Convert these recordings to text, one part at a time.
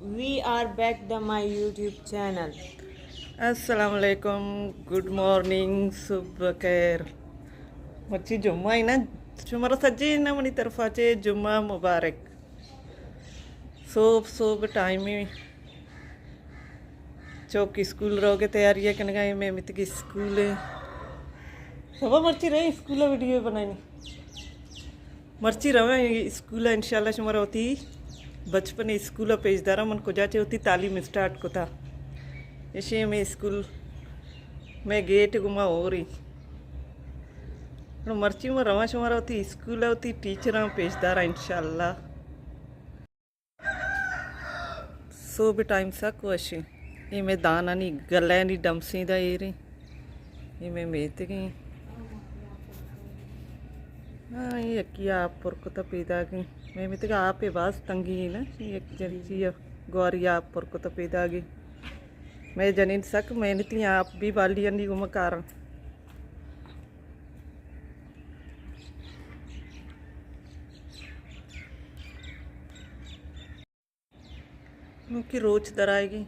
We are back the my YouTube channel. السلام علیکم، good morning, صبح بخیر۔ مرچی جمعہ ہے نا، شمارا سجے نا منی طرفا چے جمعہ مبارک۔ صبح صبح ٹائم ہے، چوک اسکول روگے تیاری کنگا ہے، میں متگی اسکول ہے۔ صبح مرچی رہے اسکول ویڈیو بنانی۔ مرچی رویں اسکول ءَ، انشاءاللہ شمارا وتی بچپن اسکول ءَ پیش داراں، من کجا چہ وتی تعلیم اسٹارٹ کتا۔ ایشی ہمے اسکول، مئے گیٹ گما ہوری۔ مرچی من رواں شمارا وتی اسکول ءَ وتی ٹیچراں پیش داراں انشاءاللہ۔ صبح ٹائم سک وشیں۔ اے مئے دانانی گلینی ڈمسیں دا ایریں۔ اے مئے میتگیں۔ ہاں، اے یکی آپ پر کتا پیداگیں۔ مئے میتگ آپ ءَ باز تنگی ہے نا۔ یک جنسی گواری آپ پر کتا پیداگیں۔ مئے جنین سک محنتی، آپ بھی بالی انی گم کاراں۔ نوکی روچ درائیگی،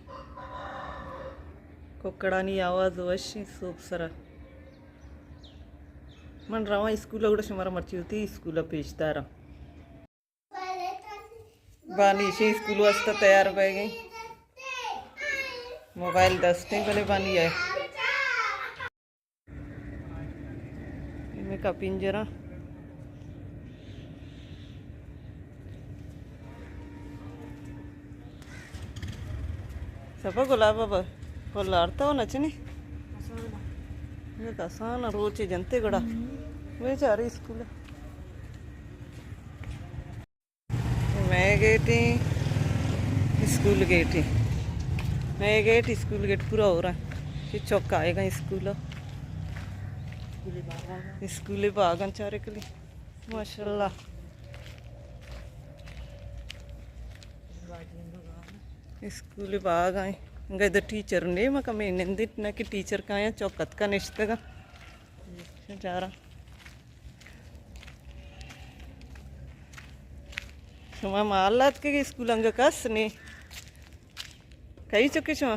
ککڑانی آواز وشی صوب سرا۔ من رواں اسکول ءَ، گڑا شمارا مرچی وتی اسکول ءَ پیش داراں۔ بانی شی اسکول واسطہ تیار بیگی، موبائل دستیں بلے بانی ہے۔ میں کا پنجرہ۔ سبا گلاب بابا، گلارتا ہو نچنی؟ یہ کسان روچے جنتے گڑا۔ بیچارے اسکول۔ مئے گیٹ ایں، اسکول گیٹ ایں۔ مئے گیٹ، اسکول گیٹ پورا ہو رہا ہے۔ یہ چوک آئے گا اسکول۔ اسکول باغاں چارے کلی۔ ماشاءاللہ۔ اسکول باغ آئیں۔ گئے دا ٹیچر نے ما کمے نندت نہ کہ ٹیچر کایاں، چوک اتکا نشتگا۔ چارا۔ شما مال اتکگے اسکول، انگا کس نے؟ کئی چکے شما؟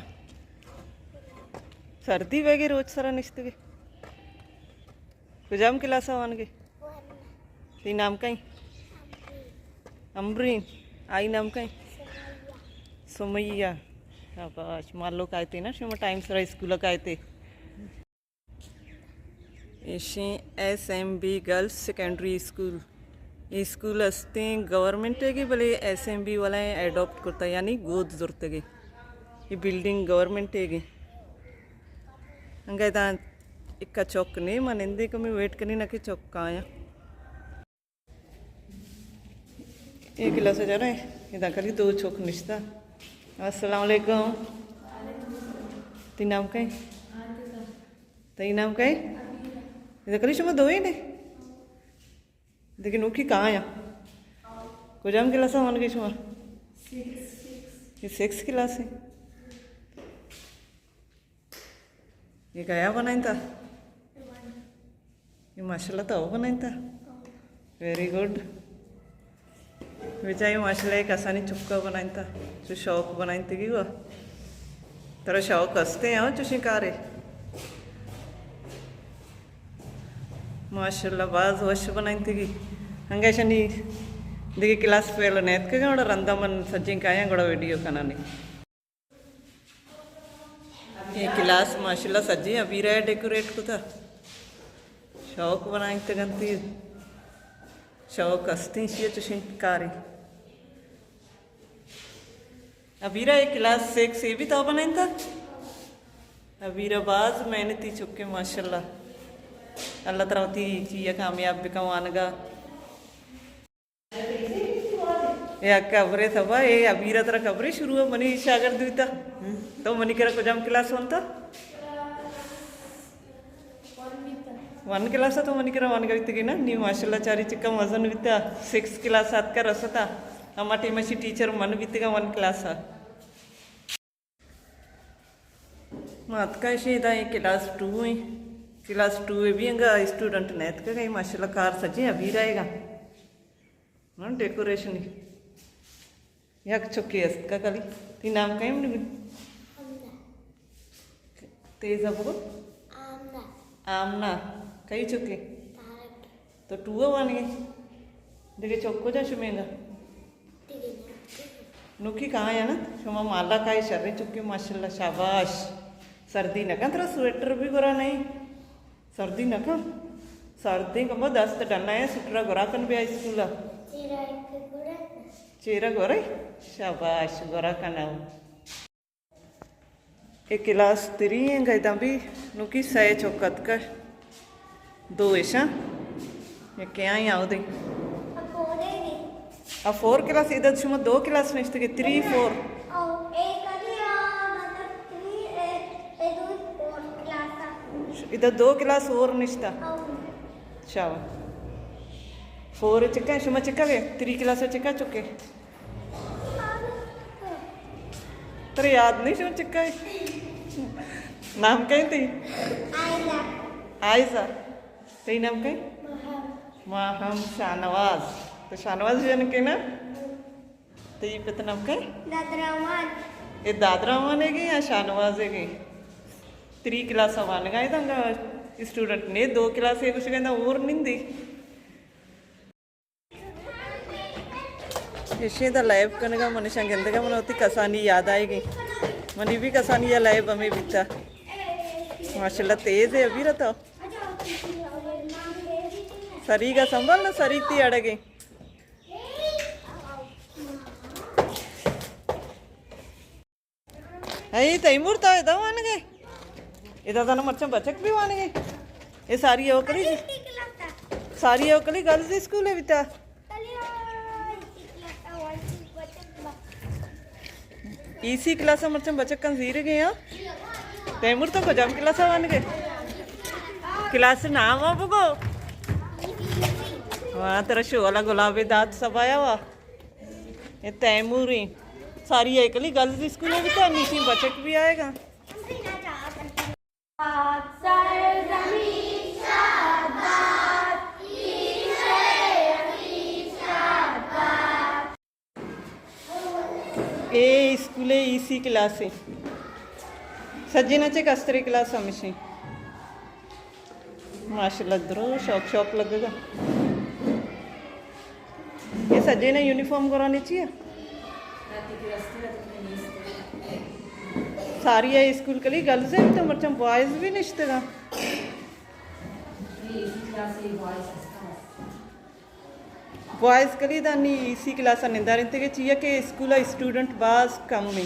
سردی بیگے روچ سرا نشتگے۔ کجام کلاس ءَ وانگے؟ تئی نام کئیں؟ امرین۔ آئی نام کئیں؟ سمیہ۔ شاباش، مالو کائتے نا، شما ٹائم سرا اسکول کائتے۔ ایشیں S M B girls secondary school. اے اسکول استیں گورنمنٹ گی، بلے ایس ایم بی والا اڈاپٹ کرتا، یعنی گود زرتگی۔ یہ بلڈنگ گورنمنٹ گی۔ انگا ادا اکا چوک نے، من اندے کمی ویٹ کنی نہ کہ چوک آیا۔ یہ کلاس جا رہے ہیں، ادا کلی دو چوک نشتا۔ السلام علیکم۔ تئی نام کئیں؟ تئی نام کئیں؟ ادا کلی شما دوئے نے؟ لیکن نوکی کہاں آیا؟ کجام کلاس ءَ وانگے شما؟ یہ سکس کلاس ہے۔ یہ گیا بنائیں تا؟ یہ ماشاءاللہ تو بنائیں تا؟ Very good. بچائی ماشاءاللہ ایک آسانی چکا بنائیں تا۔ چو شوق بنائیں تگی ہوا۔ ترا شوق ہستے ہیں، ہاں، چوشیں کارے۔ ماشاءاللہ، باز وش بنائیں تگی۔ ہنگا شنی دیگه کلاس فیل نیتکگا، گڑا رندا من سجیں کایاں، گڑا ویڈیو کنانی۔ یہ کلاس ماشاءاللہ سجیں ابیرا ڈیکوریٹ کتا۔ شوق بنائیں تگنتی۔ شوق ہستیں شیئے چوشیں کاری۔ ابیرا یہ کلاس سکس اے بھی تو بنائیں تا؟ ابیرا باز محنتی چکے ماشاءاللہ۔ اللہ ترا وتی چیئے کامیاب بکن وانگا۔ اے اکا ابرے سبا، اے ابیرا ترا خبرے شروع منی شاگرد بیتا۔ تو منی کرا کجام کلاس ونتا؟ ون کلاس ءَ تو منی کرا وانگا بیتگے نا؟ نی ماشاءاللہ چاری چکا مزن بیتا، سکس کلاس ءَ اتکا رستا۔ ہما ٹیم اشی ٹیچر من بیتگا ون کلاس ءَ۔ ما اتکا اشی ادا اے کلاس ٹو ایں۔ کلاس ٹو اے بھی انگا اسٹوڈنٹ نیتکگا، اے ماشاءاللہ کار سجیں ابیرا ئیگا۔ ہاں، ڈیکوریشن ہی۔ یک چکے است کا کلی۔ تی نام کئے منی؟ تیز ءَ بگو۔ آمنہ۔ آمنہ۔ کئی چکے؟ طارق۔ تو ٹو ءَ وانگے؟ دگہ چک کجا شمینگا؟ دگہ نہ۔ نوکی کہاں یا نا؟ شما مالا کائے شریں چکے ماشاءاللہ، شاباش۔ سردی نہ کن ترا؟ سویٹر بھی گورا نہیں۔ سردی نہ کن؟ سردی کمو دست ڈنا ہے، سویٹر گورا کن بیا اسکول ءَ۔ چیرا ایک گورا۔ چیرا گورے؟ شاباش، گورا کن او۔ اے کلاس تری انگا، اداں بھی نوکی سئے چک اتکا، دو ایشاں۔ یکے آئی آؤ دے۔ ا فور کلاس، ادا شما دو کلاس نشتگے، تری، فور۔ او، اے کدی آ، مطلب، تری، اے، اے دو فور کلاس آ۔ ادا دو کلاس اور نشتا۔ او۔ شاباش۔ فور چکا، شما چکا گے؟ تری کلاس چکا چکے؟ ترے یاد نہیں شو چکا ہے؟ نام کہیں تی؟ آئزہ۔ آئزہ۔ تئی نام کہیں؟ ماہم۔ ماہم۔ شاہنواز۔ تو شاہنواز جن کے نا؟ تئی پت نام کہیں؟ دادرامان۔ اے دادرامان ہے گی یا شاہنواز ہے گی؟ تری کلاس وانگا ہے دنگا اسٹوڈنٹ نے، دو کلاس ہے کچھ کہنا اور نندی۔ ایشی دا لیب کنگا منشان گندگا من وتی کسانی یاد آئے گی۔ منی بھی کسانی یا لیب ہمیں بیتا۔ ماشاءاللہ تیز ہے ابھی رہتا۔ سری گا سنبھال نا، سری تی اڑگے۔ اے تیمور، تو ادا وانگے؟ ادا زانو مرچاں بچک بھی وانگے۔ اے ساری اوکلی، ساری اوکلی گرلز اسکول ہے بیتا۔ ای سی کلاس مرچاں بچکاں زیر گئے ہاں۔ تیمور، تو کجام کلاس وانگے؟ کلاس نام آ بگو۔ واہ، ترا شو والا گلابی دات سبایا وا۔ اے تیموری۔ ساری ایکلی گرلز اسکول ہے بیتا، نیشی بچک بھی آئے گا۔ اے اسکول ای سی کلاس ہے۔ سجینا چے کستری کلاس ہمیشی۔ ماشاءاللہ، درو شوق شوق لگگا۔ اے سجینا یونیفارم گورانی چی ہے؟ ساری ہے اسکول کلی گرلز ہے، تو مرچاں بوائز بھی نشتگا۔ بوائز کلی دانی ای سی کلاس نندارینتگے، چیا کہ اسکول اسٹوڈنٹ باز کم ہیں۔